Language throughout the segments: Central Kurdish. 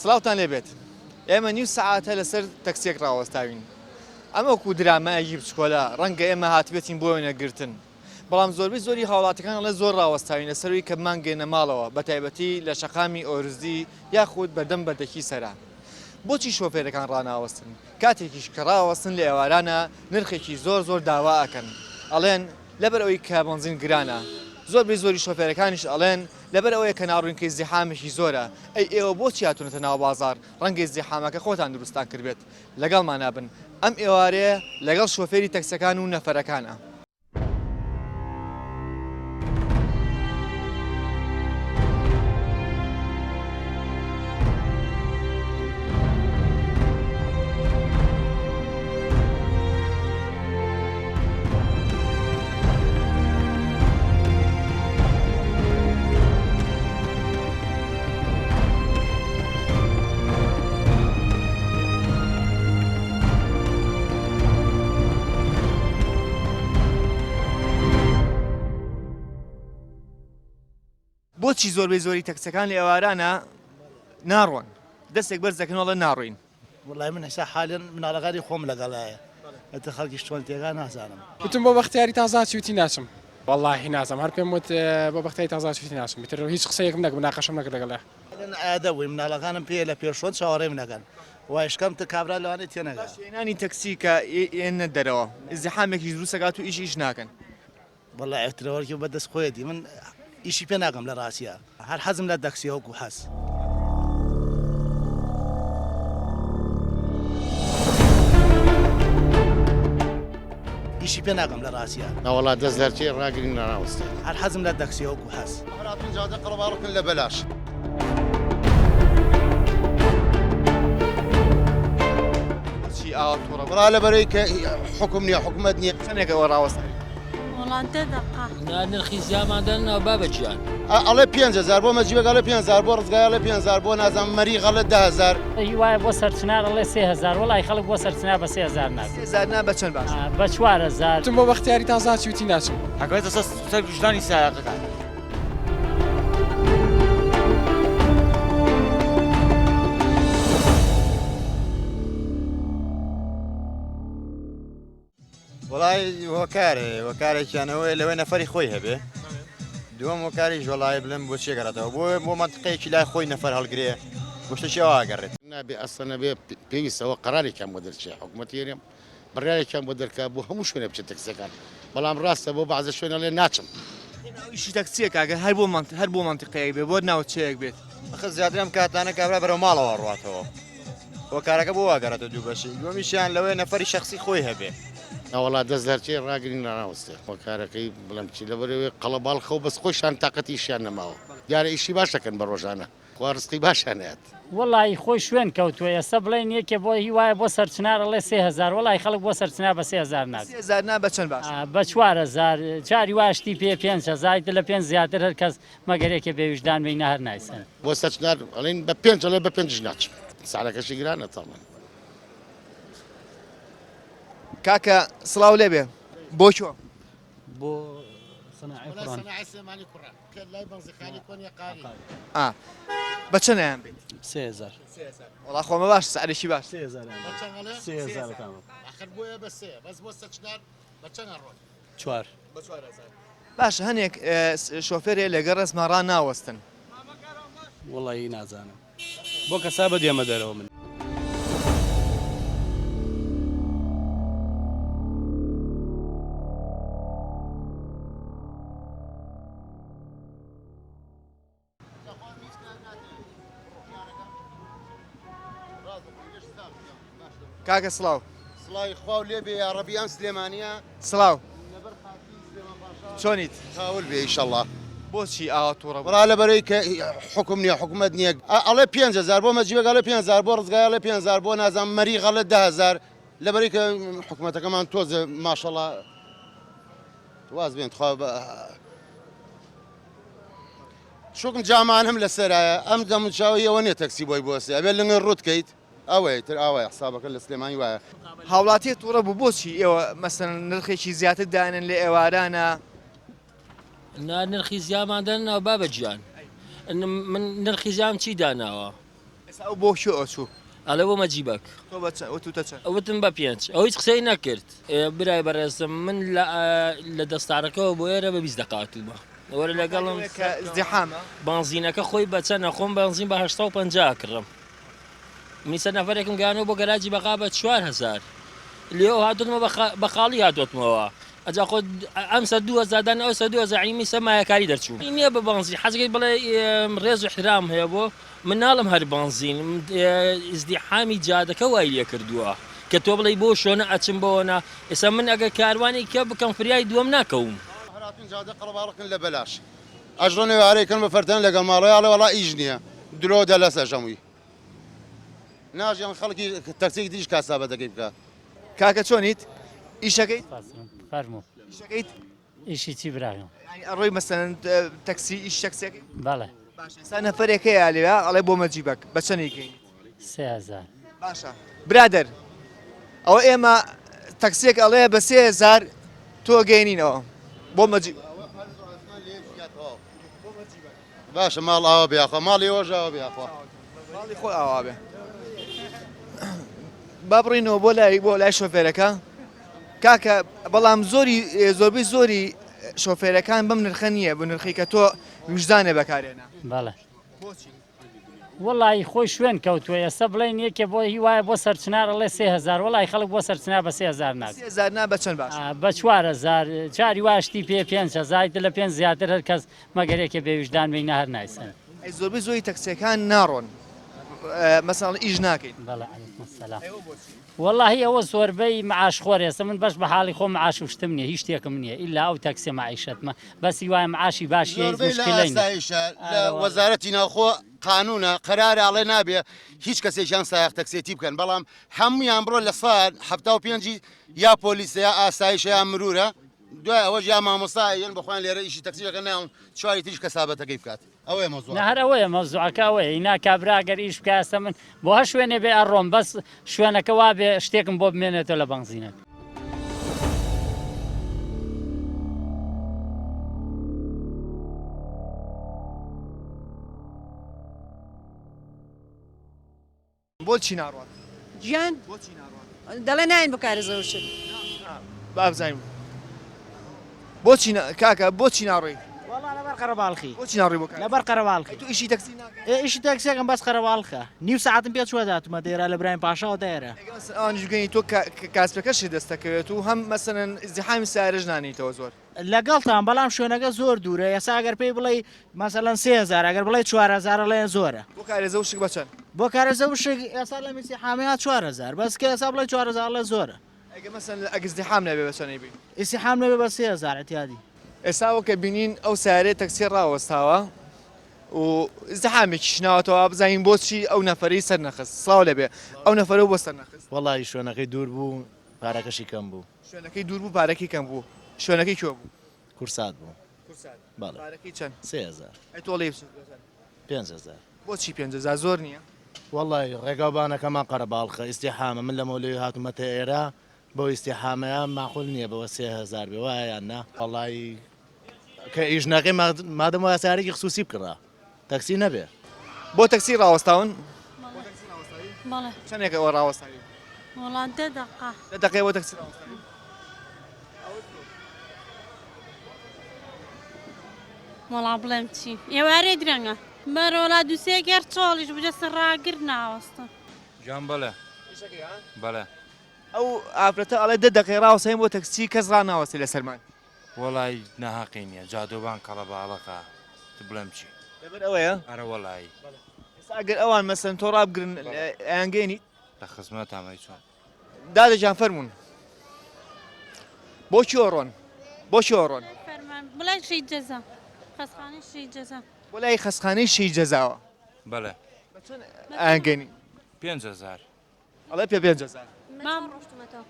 سڵاوتان لێبێت ئێمە نیو سەعاتە لەسەر تەکسیەک ڕاوەستاوین ئەمە وەکو درامایەکی بچکۆلە ڕەنگە ئێمە هاتبێتین بۆ وێنەگرتن بەڵام زۆربەی زۆری هاوڵاتەکان ئەڵێ زۆر ڕاوەستاوین لەسەروی کە بمانگەێنە ماڵەوە بە تایبەتی لە شەقامی ئۆرزدی یاخود بەردەم بەردەکی سەرا بۆچی شۆفێرەکان ڕاناوەستن کاتێکیش کە ڕاوەستن لە ئێوارانە نرخێکی زۆر زۆر داوا ئەکەن ئەڵێن لەبەر ئەوەی کە بەنزین گرانە زۆربەی زۆری شۆفێرەکانیش ئەڵێن لەبەر ئەوەیە کە ناڕوین کە ئیزدیحامێکی زۆرە، ئەی ئێوە بۆچی هاتوونەتە ناو بازاڕ، ڕەنگە ئیزدیحامەکە خۆتان دروستتان کردبێت، لەگەڵمانا بن ئەم ئێوارەیە لەگەڵ شۆفێری تەکسەکان و نەفەرەکانا. بۆچی زۆربەی زۆری تەکسەکان لە ئێوارانە ناڕۆن دەستێک بەرز دەکەن ئەڵێن ناڕۆین وەڵای من ئێستا حالێن مناڵەکانی خۆم لەگەڵایە ئەتر خەڵکیش چۆن تێگا نازانم. وتم بۆ بەختیاری تازە هاچی وتی ناچم. وەڵاهی نازانم هەر پێم وت بۆ بەختیاری تازە هاچی وتی ناچم ئیتر هیچ قسەیەکم نەکرد مناقەشەم نەکرد لەگەڵیا. حالێن ئادە بووین مناڵەکانم پێیە لە پێشۆن چاوەڕێم نەکەن وایش کەم تر کابرا لەوانەیە تێنەگا. باش هێنانی تەکسی کە ئێنە دەرەوە ئیزدیحامێکیش دروست ئەکات و ئیش ئیش ناکەن. وەڵا ئێترەوەرکی بە دەست خۆیەتی من ئیشی پێ ناکەم لە ڕاستیا هەر حەزم لە تەکسیە وەکو حەز. ئیشی پێ ناکەم لە ڕاستیا. نەوەڵا دەست لەرچێ ڕاگرین ڕاناوەستێ. هەر حەزم لە تەکسیە وەکو حەز. هەراتون جادە قەڵەباڵکن لە بەلاش. بۆچی ئاوا توڕە بووی؟ وەڵا لەبەرەی کە حوکم نیە حکومەت نیە. چەنێکە ئەوە ڕاوەستاوی؟ وەڵا دە دەقە. نا نرخی زیامان دانەناوە بابە گیان. ئەڵێ 5000 بۆ مەجیبەک ئەڵێ 5000 بۆ ڕزگای ئەڵێ 5000 بۆ نازانم مەریخ ئەڵێ 10000. هی وایە بۆ سەرچنار ئەڵێ 3000 وەڵای خەڵک بۆ سەرچنار بە 3000 نابێ. 3000 نا بە چەند باشە؟ بە 4000. وتم بۆ بەختیاری تازە هاچی وتی ناچم. ئەکەوێتە سەر ویژدانی سایەقەکان. وەڵای هۆکار هەیە هۆکارێکیان ئەوەیە لەوەی نەفەری خۆی هەبێ دووەم هۆکاریش وەڵای بڵێم بۆ چێ گەڕێتەوە بۆ بۆ مەنتقەیەکی لای خۆی نەفەر هەڵگرێ بۆ شتێکی ئەوا گەڕێت. نابێ ئەسڵەن ئەبێ پێویستە قەرارێکیان بۆ دەرچێ حکومەتی هەرێم بڕیارێکیان بۆ دەرکا بۆ هەموو شوێنێ بچێت تەکسیەکان بەڵام ڕاستە بۆ بەعزە شوێن ئەڵێ ناچم. ئەو ئیشی تەکسیە کاکە هەر بۆ مەنت هەر بۆ مەنتیقەیەک بێ بۆ ناوچەیەک بێت. ئەخر زیاتر ئەم کاتانە کابرا بەرەو ماڵەوە ئەڕواتەوە هۆکارەکە بۆ وا گەڕێتەوە دوو بەشی دووەمیشیان لەوەیە نەفەری شەخسی خۆی هەبێ. نەوەڵا دەست لەرچێ ڕاگرین ڕاناوەستێ هۆکارەکەی بڵێم چی لەبەرئەوەی قەڵەباڵخە و بەس خۆیشان تاقەتی ئیشیان نەماوە دیارە ئیشی باش دەکەن بە ڕۆژانە خوا ڕزقی باشیان ئەیات. وەڵایی خۆی شوێن کەوتوە ئێستا بڵێن یەکێ بۆ هی وایە بۆ سەرچنار ئەڵێ 3000 وەڵای خەڵک بۆ سەرچنار بە 3000 نابێ 3000 نا بە چەند باشە؟ بە 4000 جاری وا شتی پێ 5000 ئیتر لە پێنج زیاتر هەر کەس مەگەر یەکێ بێ ویژدان بی نا هەر نایسەن. بۆ سەرچنار ئەڵێن بە پێنج ئەڵێ بە پێنجیش ناچم سعرەکەشی گرانە تاڵان. کاکە سڵاو لێبێ بۆ کوێ؟ بۆ سەناعی کوڕان. ئا بە چەند ئەیان بێت؟ 3000. وەڵا خۆمە باش سعرێکی باش. 3000 3000 تامە. چوار. باشە هەنێک شۆفێرێ لەگەڵ ڕێزما ڕاناوەستن. وەڵی نازانم بۆ کەسابەت دێمە دەرەوە من. کاکە سڵاو. سڵاوی خواو لێبێ یاڕەبی ئەم سلێمانیە. سڵاو چۆنیت؟ کاول بێ ئیشەڵا. بۆچی ئاوا توڕە بووی؟ وەڵا لەبەرەی کە حوکم نیە حکومەت نیە ئەڵێ 5000 بۆ مەجیبەک ئەڵێ 5000 بۆ ڕزگای ئەڵێ 5000 بۆ نازانم مەریخ ئەڵێ 10000 لەبەرەی کە حکومەتەکەمان تۆزێ ماشەڵا واز بێن تخوا شوکم جامانم لەسەرایە ئەم دەموچاوی ئەوە نیە تەکسی بۆی بۆسێ ئەبێ لنگە ڕوت کەیت ئەوەیە تر ئاوایە حسابەکە لە سلێمانی وایە. هاوڵاتیەک توڕە بوو بۆچی ئێوە مەسەلەن نرخێکی زیاتر دانێن لە ئێوارانە؟ نا نرخی زیامان دانەناوە بابە گیان من نرخی زیام چی داناوە؟ ئێستا ئەو بۆ کوێ ئەچوو؟ ئەڵێ بۆ مەجیبەک. تۆ بە چەند وتوتە چەند؟ وتم بە پێنج. ئەو هیچ قسەی نەکرد. برای بەڕێزم من لە لە دەستاڕەکەوە بۆ ئێرە بە 20 دەقە هاتوومە. وەرە لەگەڵم کە ئزدیحامە. بەنزینەکە خۆی بە چەنە؟ خۆم بەنزین بە 850 ئەکڕم. من سەر نەفەرێکم گەیانەوە بۆ گەراجی بەغا بە 4000. لێوە هاتووتمەوە بە خاڵی هاتووەتمەوە. ئەجا خۆ ئەم سەر 2000 دان ئەو سەر 2000 عیمی سەر مایەکاری دەرچوو. نییە بە بەنزین حەزەکەی بڵێ ڕێز و احترام هەیە بۆ مناڵم هەر بەنزین ئیزدیحامی جادەکە وای لێ کردووە کە تۆ بڵێی بۆ شۆنە ئەچم بۆ نا ئێستا من ئەگەر کاروانی کە بکەم فریای دووەم ناکەوم. هەراتون جادە قەڵەباڵقن لە بەلاش ئەژڕۆن ئێوارەی کەن بە فەرتەن لەگەڵ ماڵەوەی ئەڵێ وەڵا ئیش نییە درۆ دەلەس ئەژەمووی ناژیان خەڵکی تەکسێکی تریش کاسابەتەکەی بکا. کاکە چۆنیت ئیشەکەیت؟ فەرموو. ئیشەکەیت؟ ئیشی چی براگەم؟ یانی ئەڕۆی مەسەلەن تەکسی ئیش تەکسیەکەی؟ بەڵێ. باشە ئێستا نەفەرێک هەیە لێرە ئەڵێ بۆ مەجیبەک بە چەندی گەینیت؟ 3000. باشە برادەر ئەوە ئێمە تەکسیەک ئەڵێ بە 3000 تۆ گەینینەوە بۆ مەجیب. باشە ماڵ ئاوا بێ یاخوا ماڵی ئێوەش ئاوا بێ یاخوا. ماڵی خۆی ئاوا بێ. با بڕینەوە بۆ لای بۆ لای شۆفێرەکە کاکە بەڵام زۆری زۆربەی زۆری شۆفێرەکان بەم نرخە نییە بە نرخی کە تۆ ویژدانێ بەکارێنە بەڵێ بۆچی وەڵی خۆی شوێن کەوتووە ئێستا بڵێن یەکێ بۆ هی وایە بۆ سەرچنار ئەڵێ 3000 وەڵی خەڵک بۆ سەرچنار بە 3000 ناکات 3000 نا بە چەند باش بە 4000 جاری واشتی پێ 5000 لە پێنج زیاتر هەر کەس مەگەر یەکێ بێ ویژدان بی نا هەر نایسن. ئەی زۆربەی زۆری تەکسیەکان ناڕۆن مەسەڵەن ئیش ناکەین. بەڵێ عەلەیکم سەلام. وەڵاهی ئەوە زۆربەی معاش خۆر ئێستا من بەش بە حاڵی خۆم معاش و شتم نییە هیچ شتێکم نییە ئیلا ئەو تەکسیە مەعیشەتمە بەس هیوایە معاشی باشی هیچ زۆربەی لە مشکلەی نییە. ئاسایشە لە وەزارەتی ناوخۆ قانونە قەرارە ئەڵێ نابێ هیچ کەسێکیان سایەق تەکسێتی بکەن بەڵام هەموویان بڕۆ لە سا 75 یا پۆلیسە یا ئاسایشە یا مرورە دوای ئەوەش یا مامۆستا یەن بەخۆیان لێرە ئیشی تەکسی دەکەن نایەڵن چواری تریش کەسابەتەکەی بکات ئەوەیە مەوزوعەکە. نا هەر ئەوەیە مەوزوعەکە ئەوەیە ئینا کابرا گەر ئیش بکا ئێستا من بۆ هەر شوێنێ بێ ئەڕۆم بەس شوێنەکە وابێ شتێکم بۆ بمێنێتەوە لە بەنزینەکە. بۆچی ناڕوات؟ گیان بۆچی ناڕوات؟ دەڵێ ناین بۆ کارە زەوشت. با بزانین بۆچی کاکە بۆچی ناڕۆی؟ وەڵا لەبەر قەرەباڵخی. بۆچی ناڕۆی بۆ کارە؟ لەبەر قەرەباڵخی. تۆ ئیشی تەکسی ناکەی؟ ئێ ئیشی تەکسیەکەم بەس قەرەباڵخە. نیو سەعاتم پێ چووە داتومە دێرە لە برایم پاشاوە دێرە. ئەگەر مەسەلەن ئەوانیش بگەنی تۆ کاسپەکەشت دەست دەکەوێت و هەم مەسەلەن ئیزدیحامی سەیارەش نانێیتەوە زۆر. لەگەڵتان بەڵام شوێنەکە زۆر دوورە ئێستا ئەگەر پێی بڵێی مەسەلەن 3000 ئەگەر بڵێی 4000 ئەڵێ زۆرە. بۆ کارێزە وشک بە چەند؟ بۆ کارێزە وشک ئێستا لە میسیحامەیە 4000 بەس کە ئێستا بڵێی 4000 ئەڵێ زۆرە. ئەگەر مەسەلەن ئەگ ئیزدیحام نەبێ بە چەند ئەیبەی؟ ئیزدیحام نەبێ بە 3000 ئیعتیادی. ئێستا وەک بینین ئەو سەیارەیە تەکسیە ڕاوەستاوە و ئیزدیحامێکیش ناوەتەوە بزانین بۆچی ئەو نەفەرەی سەرنەخست. سڵاو لێبێ ئەو نەفەرەو بۆ سەرنەخست؟ وەڵاهی شوێنەکەی دوور بوو پارەکەشی کەم بوو. شوێنەکەی دوور بوو پارەکەی کەم بوو شوێنەکەی کوێ بوو؟ کورسات بوو. کورسات بەڵێ. پارەکەی چەند؟ 3000. ئەی تۆ ئەڵێی بچێت بۆ چەند؟ 5000. بۆچی 5000 زۆر نییە؟ وەڵای ڕێگاوبانەکەمان قەرەباڵخە ئیزدیحامە من لە مۆلەوی هاتوومەتە ئێرە بەو ئیزدیحامەیە ماقول نییە بەوە 3000 بێ وایە یان نا؟ وەڵای کە ئیش ناکەی مادەم وایە سەیارەیەکی خسوسی بکڕە تەکسی نەبێ. بۆ تەکسی ڕاوەستاون؟ بەڵێ. چەندێکە ئەوە ڕاوەستاوی؟ وەڵا دە دەقە. دە دەقەیە بۆ تەکسی ڕاوەستاوی؟ وەڵا بڵێم چی ئێوارێ درەنگە. بەرە وەڵا دوو سێ گەر چۆڵیش بوو دەستە ڕاگر ناوەستم. گیان بەڵێ. ئیشەکەی ها؟ بەڵێ. ئەو ئافرەتە ئەڵێ دە دەقەی ڕاوەستاوین بۆ تەکسی کەس ڕاناوەستێ لەسەرمان. وەڵای ناهەقی نیە جادۆبان قەڵەباڵەقە تو بڵێم چی. لەبەر ئەوەیە؟ ئەرە وەڵایی. ئێستا ئەگەر ئەوان مەسەن تۆ ڕابگرن ئەیانگەیەنیت؟ لە خزمەتام ئەی چۆن. دادە گیان فەرموون. بۆ کوێ ڕۆن؟ بۆ کوێ ڕۆن؟ فەرمان بڵێ شەهید جەزا. خەسخانەی شەهید جەزا. بۆ لای خەسخانەی شەهید جەزاوە. بەڵێ. بە چەند ئەیانگەینی؟ 5000. ئەڵێ پێ 5000. مام ڕۆشتمەتەوە.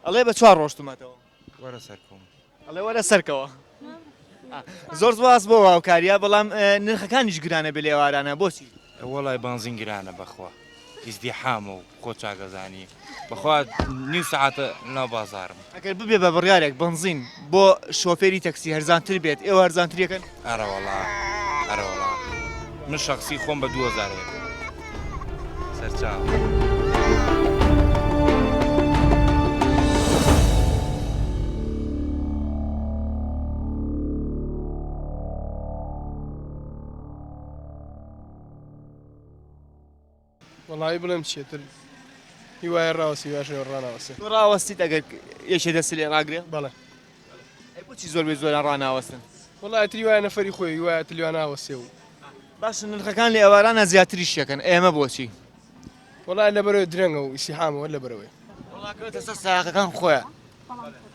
ئەڵێ بە چوار ڕۆشتمەتەوە. وەرە سەرکەوم. ئەڵێ وەرە سەرکەوە. زۆر سوپاس بۆ هاوکاریە بەڵام نرخەکانیش گرانە بێ لە ئێوارانە بۆچی؟ وەڵای بەنزین گرانە بەخوا ئیزدیحامە و خۆ چاکەزانی بەخوا نیو سەعاتە لەناو بازاڕم. ئەگەر ببێ بە بڕیارێک بەنزین بۆ شۆفێری تەکسی هەرزانتر بێت ئێوە هەرزانتریەکەن؟ ئەرەوەڵا ئەرەوەڵا من شەخسی خۆم بە 2000 یەکەم. چاو. وەڵایی بڵێم چیە تر هیوایە ڕاوەستی هیواش لێوە ڕاناوەستێ. تۆ ڕاوەستیت ئەگەر یەکێ دەستی لێ ڕاگرێ؟ بەڵێ. ئەی بۆچی زۆربەی زۆران ڕاناوەستن؟ وەڵا ئیتر هیوایە نەفەری خۆی هیوایە تر لێوە ناوەستێ و. باشە نرخەکان لە ئێوارانە زیاتریش یەکەن ئێمە بۆچی؟ وەڵا لەبەرەوەی درەنگە و ئیسیحامە وە لەبەرەوەی. وەڵا ئەکەوێتە سەر سایەقەکان خۆیان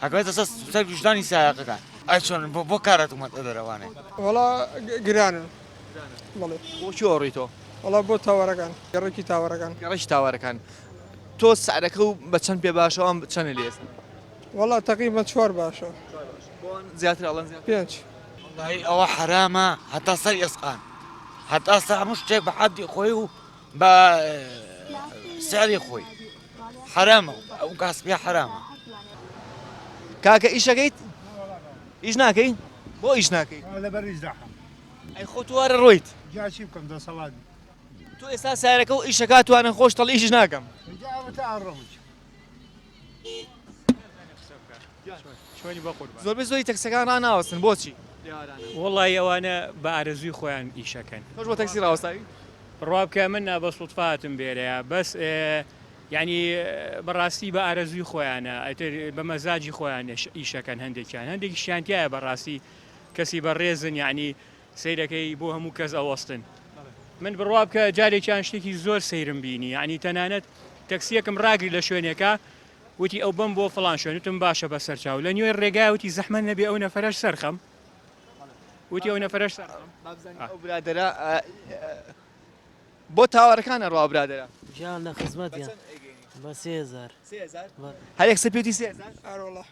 ئەکەوێتە سەر سەر ویژدانی سایەقەکان ئەی چۆن بۆ بۆ کارەتومەتە دەرەوانێ. وەڵا گرانن بەڵێ. بۆ کوێ ئەڕۆی تۆ؟ وەڵا بۆ تاوەرەکان گەڕەکی تاوەرەکان. گەڕەکی تاوەرەکان تۆ سعرەکە و بە چەند پێ باشە ئەوان چەنە لێ ئێستا؟ وەڵا تەقریبەن چوار باشە. بۆ ئەوان زیاتر ئەڵێن زیاتر؟ پێنج. وەڵایی ئەوە حەرامە هەتا سەر ئێسقان هەتا سەر هەموو شتێک بە حەدی خۆی و بە سعری خۆی حەرامە ئەو کاسپیە حەرامە. کاکە ئیشەکەیت؟ ئیش ناکەی؟ بۆ ئیش ناکەی؟ لەبەر ئیزداحام. ئەی خۆ تۆ وارە ڕۆیت. جا چی بکەم دەسەڵات. تۆ ئێستا سارەکە و ئیشەکە توانە خۆش تەڵ ئیش ناکەم. جا ئەوە تا ئەڕۆم. زۆربەی زۆری تەکسەکان ڕاناوەستن بۆچی؟ وەڵی ئەوانە بە ئارەزووی خۆیان ئیشەکەن. تۆش بۆ تەکسی ڕاوەستاوی؟ بڕوا بکە من بە سوتفە هاتم بێرەیە بەس یعنی بەڕاستی بە ئارەزووی خۆیانە ئەتر بە مەزاجی خۆیان ئیشەکەن هەندێکیان هەندێکیشیان تایە بەڕاستی کەسی بەڕێزن یعنی سەیرەکەی بۆ هەموو کەس ئەوەستن من بڕوا بکە جارێکیان شتێکی زۆر سەیرم بینی یعنی تەنانەت تەکسیەکم ڕاگری لە شوێنێکە وتی ئەو بم بۆ فڵان شوێن وتم باشە بە سەرچاو لە نوێ ڕێگای وتی زەحمە نەبێ ئەو نەفرەش سەرخەم وتی ئەو نەفرەش سەرخەم ئەو برادەرە بۆ تاوەرەکان ئەڕوا برادەرە گیان لە خزمەتیان بە 3000 هەر یەکسەر پێوتی 3000 ئەرۆڵە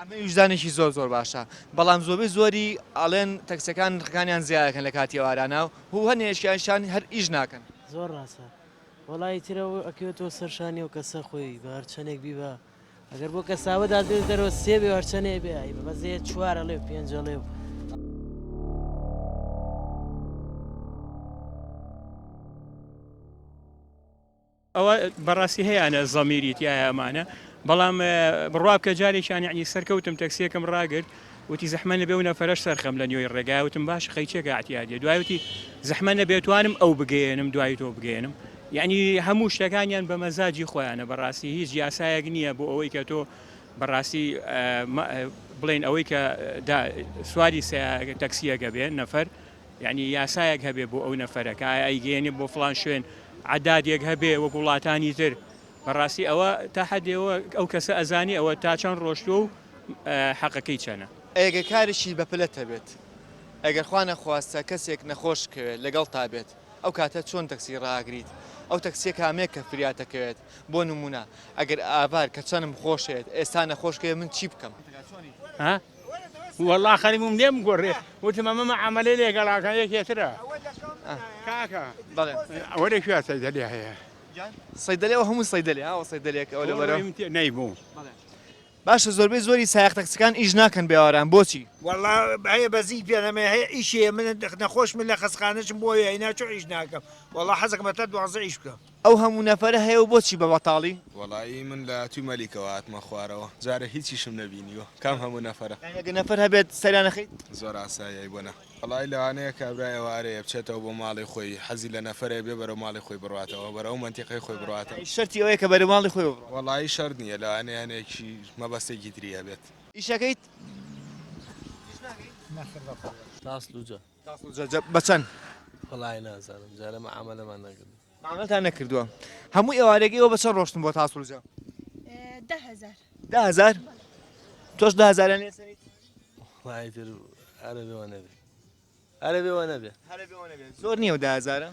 ئەمە ویژدانێکی زۆر زۆر باشە بەڵام زۆربەی زۆری ئەڵێن تەکسەکان نرخەکانیان زیادەکەن لە کاتی ئێوارانە و هەنێکیانشان هەر ئیش ناکەن. زۆر ڕاستە وەڵا ئیتر ئەو ئەکەوێتەوە سەر شانی ئەو کەسە خۆی بە هەرچەنێک بیبا ئەگەر بۆ کەسابە دادێت دەرەوە سێ بێ هەرچەنێ بێ ئەی بە بەزێ چوار ئەڵێ و پێنج ئەڵێ و. ئەوە بەڕاستی هەیانە زەمیری تایە ئەمانە بەڵام بڕوا بکە جارێکیان یعنی سەرکەوتم تەکسیەکەم ڕاگرت وتی زەحمە نەبێ و نەفەرەش سەرخەم لە نیۆی ڕێگای وتم باش قەیچێکە ئەعتیادیە دوای وتی زەحمە نەبێ توانم ئەو بگەیەنم دوای تۆ بگەیەنم یعنی هەموو شتەکانیان بە مەزاجی خۆیانە بەڕاستی هیچ یاسایەک نییە بۆ ئەوەی کە تۆ بەڕاستی بڵێن ئەوەی کە سواری تەکسیەکە بێ نەفەر یانی یاسایەک هەبێ بۆ ئەو نەفەرە کە ئایا ئەیگەیەنێ بۆ فڵان شوێن عەدادێک هەبێ وەک وڵاتانی تر بەڕاستی ئەوە تا حەدێوە ئەو کەسە ئەزانێ ئەوە تا چەند ڕۆشتووە و حەقەکەی چەنە. ئەگەر کارێکی بەپەلەت هەبێت، ئەگەر خوا نەخواستە کەسێک نەخۆش کەوێت لەگەڵتا بێت، ئەو کاتە چۆن تەکسی ڕائەگریت؟ ئەو تەکسیە کامەیە کە فریات دەکەوێت؟ بۆ نموونە ئەگەر ئاڤار کە چەنم خۆشەوێت ئێستا نەخۆش کەوێت من چی بکەم؟ وەڵا خەریک بووم لێم گۆڕێ وتم ئەمە مەعامەلەی لەگەڵاکە یەکێ ترە کاکە بەڵێ ئەوە لە کوێ سەیدەلێ هەیە سەیدەلێ ئەوە هەموو سەیدەلێ ئەوە سەیدەلێک ئەوە لەبەرە نەیبوو باشە زۆربەی زۆری سایەق تەکسەکان ئیش ناکەن بێواران بۆچی؟ وەڵا هەیە بەزی پێنەمێ هەیە ئیشی هەیە من نەخۆشم لە خەسخانەشم بۆ هەیە چۆ ئیش ناکەم وەڵا حەزەکەم هەتا 12 ئیش بکەم. ئەو هەموو نەفەرە هەیە و بۆچی بە بەتاڵی؟ وەڵایی من لە توی مەلیکەوە هاتمە خوارەوە جارێ هیچیشم نەبینیوە کام هەموو نەفەرە. یانی ئەگەر نەفەر هەبێت سەریان ئەخەیت؟ زۆر ئاساییە ئەی بۆ نا. وەڵایی لەوانەیە کابرا ئێوارەیە بچێتەوە بۆ ماڵی خۆی حەزی لە نەفەرێ بێ بەرەو ماڵی خۆی بڕواتەوە بەرەو ئەو مەنتیقەی خۆی بڕواتەوە. یانی شەرتی ئەوەیە کە بەرەو ماڵی خۆی بڕوات؟ وەڵایی شەرت نییە لەوانەیە هەنێکی مەبەستێکی تری هەبێت. ئیشەکەیت؟ ئیش ناکەی؟ نەخێر بەخوا. تاسلوجە. تاسلوجە بە چەند؟ وەڵایی نازانم جارێ مەعامەلەمان نەکردووە. مامەلەتان نەکردووە هەموو ئێوارێک ئێوە بە چەند ڕۆشتن بۆ تاسڵوجە؟ 10000. 10000؟ تۆش 10000یان لێ سەنیت؟ وەڵا ئیتر هەرە بێ وە نەبێ هەرە بێ وە نەبێ هەرە بێ وە نەبێ زۆر نییە و 10000ە؟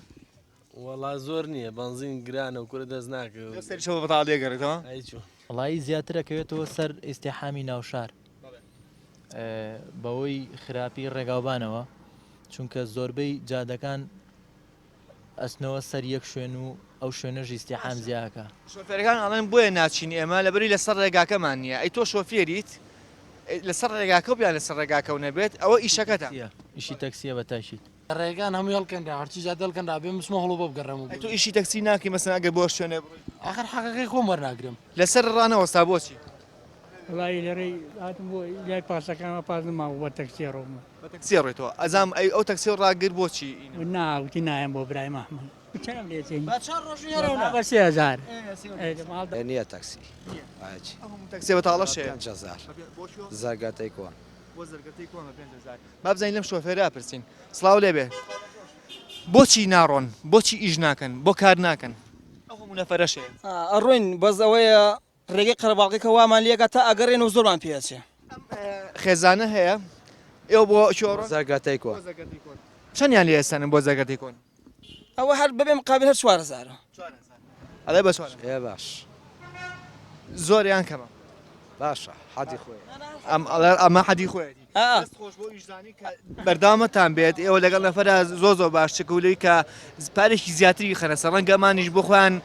وەڵا زۆر نییە بەنزین گرانە و کورە دەست ناکەوێ لەو سەریشەوە بە بەتاڵیە گەڕێتەوە؟ ئەی چۆن. وەڵایی زیاتر ئەکەوێتەوە سەر ئیزدیحامی ناوشار بەوەی خراپی ڕێگاوبانەوە چونکە زۆربەی جادەکان ئەچنەوە سەر یەک شوێن و ئەو شوێنەش ئیزدیحام زیاکا. شۆفێرەکان ئەڵێن بۆیە ناچین ئێمە لەبەری لەسەر ڕێگاکەمان نییە ئەی تۆ شۆفێریت لەسەر ڕێگاکەو بیان لەسەر ڕێگاکەو نەبێت ئەوە ئیشەکەتە. ئیشی تەکسیە بە تاکید. ڕێگان هەمووی هەڵکەنرا هەرچی جادە هەڵکەنرا بێم بچمە هەڵۆ بگەڕێم و ئەی تۆ ئیشی تەکسی ناکەی مەسەن ئەگەر بۆ شوێنێ بڕۆی؟ ئاخر حەقەکەی خۆم وەرناگرم. لەسەر ڕانەوەستا بۆچی؟ وەڵایی لە ڕێی هاتم بۆ لای پاسەکان پاس نەمابوو بە تەکسی ڕۆم. بە تەکسی ڕۆیتەوە ئەزانم ئەی ئەو تەکسیەو ڕاگر بۆچی؟ نا وتی نایەم بۆ برای مەحموود. چەنم لێ چێنی؟ بە چەند ڕۆژ نێرەوە؟ بە 3000. نییە تەکسی. ئەو هەموو تەکسیە بەتاڵەش هەیە؟ 5000. زەرگەتەی کۆن. بۆ زەرگەتەی کۆن بە 5000. با بزانین لەم شۆفێرە ئەپرسین. سڵاو لێبێ. بۆچی ناڕۆن؟ بۆچی ئیش ناکەن؟ بۆ کار ناکەن؟ ئەو هەموو نەفەرەش هەیە. ئەڕۆین بەس ئەوەیە ڕێگەی قەرەباڵغیکە وامان لێکا تا ئەگەڕێنەوە زۆرمان پێ ئەچێ. خێزانە هەیە ئێوە بۆ کوێ ئەڕۆن؟ زەرگەتەی کۆن. چەندیان لێ ئەسەنن بۆ زەرگەتەی کۆن؟ ئەوە هەر بەبێ مقابل هەر چوار هەزارە. ئەڵێ بە چوار. ئێ باش. زۆر یان کەمە؟ باشە حەدی خۆی. ئەم ئەڵێ ئەمە حەدی خۆیەتی. دەست خۆش بۆ ئیشزانی کە بەردەوامتان بێت ئێوە لەگەڵ نەفەرا زۆر زۆر باش چکولەی کە پارێکی زیاتری خەنە سەر ڕەنگە ئەمانیش بۆ خۆیان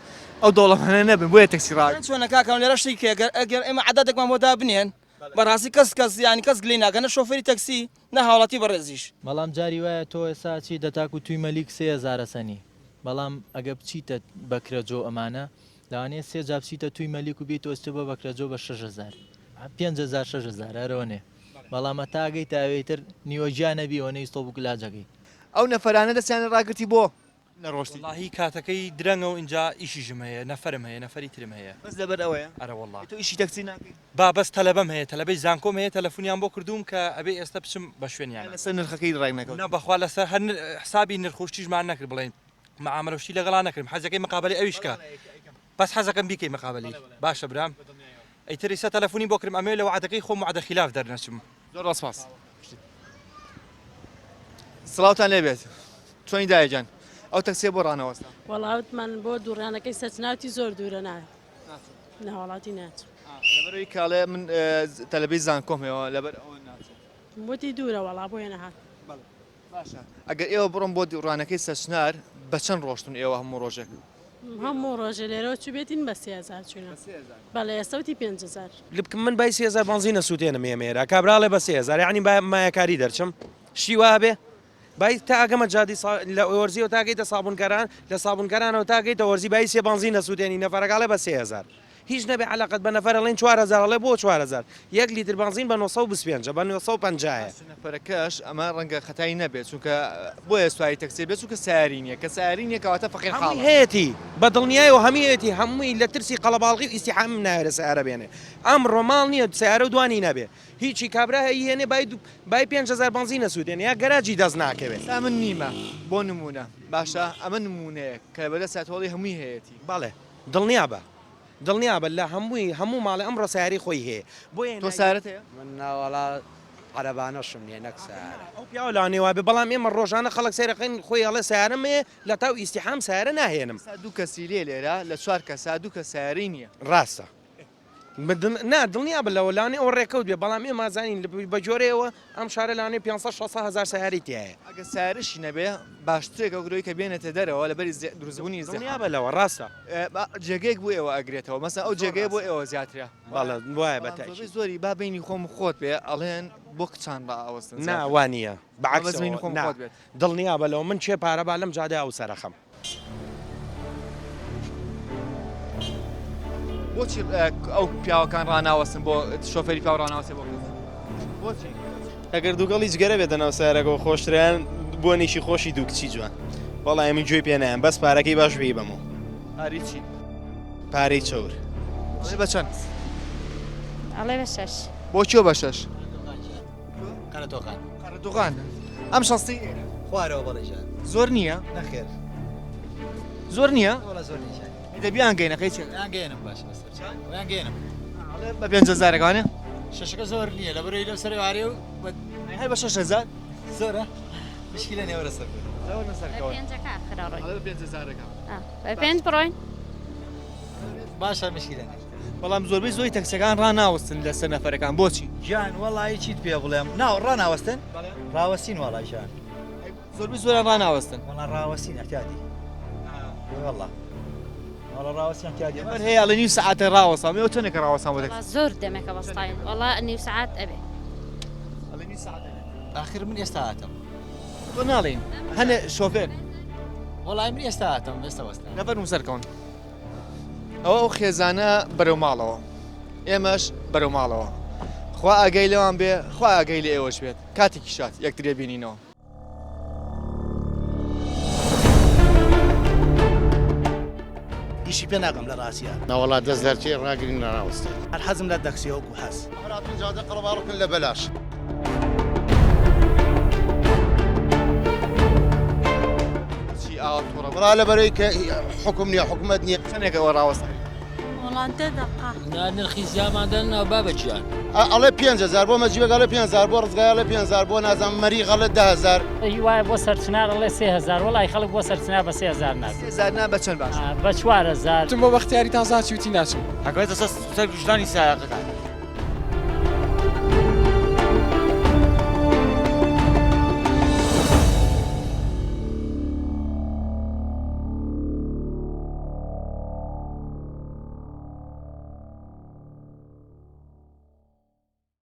ئەو دەوڵەمەنە نەبن بۆیە تەکسی ڕاگ. چۆنە کاکە لێرە شتێک ئەگەر ئەگەر ئێمە عەدادێکمان بۆ دابنێن بەڕاستی کەس کەس یانی کەس گلەی ناکا نە شۆفێری تەکسی نە هاوڵاتی بەڕێزیش. بەڵام جاری وایە تۆ ئێستا ئەچی دەتاکو توی مەلیک 3000 ئەسەنی بەڵام ئەگە بچیتە بەکرەجۆ ئەمانە لەوانەیە سێ جار بچیتە توی مەلیک و بێیتەوە ئەچیتە بۆ بەکرەجۆ بە 6000 5000 6000 هەرەوەنێ بەڵام هەتا ئەگەیتە ئەوێ ئیتر نیوە گیا نەبی ئەوەنەی ئیستۆ بوو کلاجەکەی. ئەو نەفەرانە دەستیان لێ ڕاگرتی بۆ نەڕۆشتی؟ وەڵاهی کاتەکەی درەنگە و ئینجا ئیشیشم هەیە نەفەرم هەیە نەفەری ترم هەیە. بەس لەبەر ئەوەیە؟ ئەرە وەڵا. ئەی تۆ ئیشی تەکسی ناکەی؟ با بەس تەلەبەم هەیە تەلەبەی زانکۆم هەیە تەلەفونیان بۆ کردووم کە ئەبێ ئێستا بچم بە شوێنیانە. لەسەر نرخەکەی ڕێک نەکەوتن؟ نا بەخوا لەسەر هەر حسابی نرخ و شتیشمان نەکرد بڵێین معامەلە و شتی لەگەڵا نەکردم حەزەکەی مقابەلەی ئەویش کە بەس حەزەکەم بیکەی مقابەلەی باشە برام ئیتر ئیستا تەلەفونی بۆ کردم ئەمەوێ لە وەعدەکەی خۆم وەعدە خیلاف دەرنەچم. زۆر سپاس. سڵاوتان لێبێت چۆنی دایە گیان ئەو تەکسیە بۆ ڕانەوەستا؟ وەڵا وتمان بۆ دووڕیانەکەی سەرچناوتی زۆر دوورە نا ناوەڵاتی ناچم. لەبەرەوەی کاڵێ من تەلەبەی زانکۆم هەیە لەبەر ئەوە ناچم. وتی دوورە وەڵا بۆیە نەهات. باشە ئەگەر ئێوە بڕۆن بۆ دووڕانەکەی سەرچنار بە چەند ڕۆشتون ئێوە هەموو ڕۆژێک؟ هەموو ڕۆژێ لێرەوە چوبێتین بە 3000 چوینە بەڵێ ئێستا وتی 5000. لبکم من بای 3000 بەنزین ئەسوتێنم ئێمە ئێرە کابرا ئەڵێ بە 3000 یعنی با مایەکاری دەرچم شتی وا هەبێ بای تا ئەگەمە جادی لە وەرزیەوە تا گەیتە سابونکەران لە سابونکەرانەوە تا گەیتە وەرزی بای سێ بەنزین ئەسوتێنی نەفەرەکە ئەڵێ بە 3000 هیچ نەبێ عەلاقەت بە نەفەر ئەڵێن 4000 ئەڵێ بۆ 4000 یەک لیتر بەنزین بە 925 بە 950 یە. نەفەرەکەش ئەمە ڕەنگە خەتای نەبێت چونکە بۆیە سواری تەکسی بێت چونکە سەیاری نییە کە سەیاری نییە کەواتە فەقیر حاڵە. هەمووی هەیەتی بە دڵنیایەوە هەمووی هەیەتی هەمووی لە ترسی قەڵەباڵغی و ئیزدیحام نایەوێ سەیارە بێنێ ئەمڕۆ ماڵ نییە سەیارە و دوانی نەبێ هیچی کابرا هەیێنێ بای بای 5000 بەنزین ئەسووتێنێ یا گەراجی دەست ناکەوێ. ئێستا من نیمە بۆ نموونە باشە ئەمە نموونەیەک کە بەدەست ساتۆڵی هەمووی هەیەتی. بەڵێ دڵنیابە دڵنیابە لە هەمووی هەموو ماڵێ ئەمڕۆ سەیارەی خۆی هەیە بۆیە تۆ سەیارەت هەیە؟ من ناوەڵا عەرەبانەشم نیە نەک سەیارە. ئەو پیاوە لەوانەیە وابێ بەڵام ئێمە ڕۆژانە خەڵک سەیرەکەین خۆی ئەڵێ سەیارەم هەیە لە تاو ئیزدیحام سەیارە ناهێنم. ئێستا دوو کەسی لێ لێرە لە چوار کەسا دوو کەس سەیارەی نیە. ڕاستە نا دڵنیابە لەوە لەوانەیە ئەوە ڕێکەوت بێ بەڵام ئێمە ئەزانین بە جۆرەیەوە ئەم شارە لەوانەیە 500 600 هەزار سەیارەی تیایە. ئەگەر سەیارەشی نەبێ باشترێک ئەو گرۆی کە بێنێتە دەرەوە لەبەری دروستبوونی زیحام. دڵنیابە لەوە ڕاستە. جێگەیەک بۆ ئێوە ئەگرێتەوە مەسەن ئەو جێگەیە بۆ ئێوە زیاترە. بەڵێ وایە بە بەڵام تەئکید. زۆربەی زۆری با بەینی خۆم و خۆت بێ ئەڵێن بۆ کچان ڕائەوەستن نا زیاتر. وا نییە با بەس بەینی بەعەکسەوە خۆم و نا خۆت بێت. دڵنیابە لەوە من کێ پارە با لەم جادەیا ئەو سەرەخەم. بۆچی ئەو پیاوەکان ڕناوەستن بۆ شۆفێری پیاو ڕناوەستێ بۆ کەس بۆچی؟ ئەگەر دووگەڵی جگەرە بێتە ناو سەیارەکەوە خۆشترە یان بۆنێکی خۆشی دوو کچی جوان وەڵای من گوێی پێ نایەم بەس پارەکەی باش بێی بەمەوە. پارەی چی؟ پارەی چەور. ئەڵێ بە چەند؟ ئەڵێ بە شەش. بۆ کوێ بە شەش؟ قەرەتۆغان. قەرەتۆغان ئەم شەستی ئێرە. خوارەوە بەڵێ جان. زۆر نییە؟ نەخێر. زۆر نییە؟ وەڵا زۆر نییە جان. دە بیانگەینە قەی چێ؟ بیانگەیەنم باشە بەسەر چاو. بیانگەیەنم. ئەڵێ بە 5000 ەکانێ؟ شەشەکە زۆر نییە لەبەرەوەی لەو سەر ئێوارێ و هەر بە 6000 زۆرە؟ مشکلە نییە وەرە سەرکەوە. وەرە سەرکەوە. بە پێنجەکە ئاخر ئەڕۆین. ئەڵێ بە 5000 ەکە. بە پێنج بڕۆین. باشە مشکلە نییە. بەڵام زۆربەی زۆری تەکسیەکان ڕاناوەستن لەسەر نەفەرەکان بۆچی؟ گیان وەڵایی چیت پێ بڵێم نا ڕاناوەستن ڕاوەستین وەڵا گیان زۆربەی زۆریان ڕاناوەستن وەڵا ڕاوەستین احتیادی وەڵا وەڵا ڕاوەستین احتیادی نەفەر هەیە ئەڵێ نیو سەعاتە ڕاوەستام ئێوە چەندێکە ڕاوەستان بۆ تەکسی زۆر دەمێکە وەستاین وەڵا نیو سەعات ئەبێ ئەڵێ نیو سەعات ئەبێ ئاخر من ئێستا هاتم. تۆ ناڵێین هەنێ شۆفێر. وەڵای من ئێستا هاتم ئێستا وەستا. نەفەرموو سەرکەون. ئەوە ئەو خێزانە بەرەو ماڵەوە ئێمەش بەرەو ماڵەوە خوا ئاگای لەوان بێ خوا ئاگای لە ئێوەش بێت کاتێکی شاد یەکترێ بینینەوە. ئیشی پێ ناکەم لە ڕاستیا. نەوەڵا دەست لەرچێ ڕاگرین ڕاوەستێ. هەر حەزم لە تەکسیە وەکو حەز. هەراتون جادە قەڵەباڵکن لە بەلاش. چی ئاوا توڕە وەڵا لەبەرەی کە حکوم نییە حکومەت نییە. چەنێکە ئەوە ڕاوەستاوی؟ وەڵا دە دەقە. نا نرخی زیامان دەننا بابە گیان. ئەڵێ 5000 بۆ مەجیبێک ئەڵێ 5000 بۆ ڕزگای ئەڵێ 5000 بۆ نازانم مەریخ ئەڵێ 10000. هی وایە بۆ سەرچنار ئەڵێ 3000 وەڵای خەڵک بۆ سەرچنار بە 3000 ناچێت. 3000 نا بە چەند باشە؟ بە 4000. وتم بۆ بەختیاری تازە هاچی وتی ناچم. ئەکەوێتە سەر ویژدانی سایەقەکان.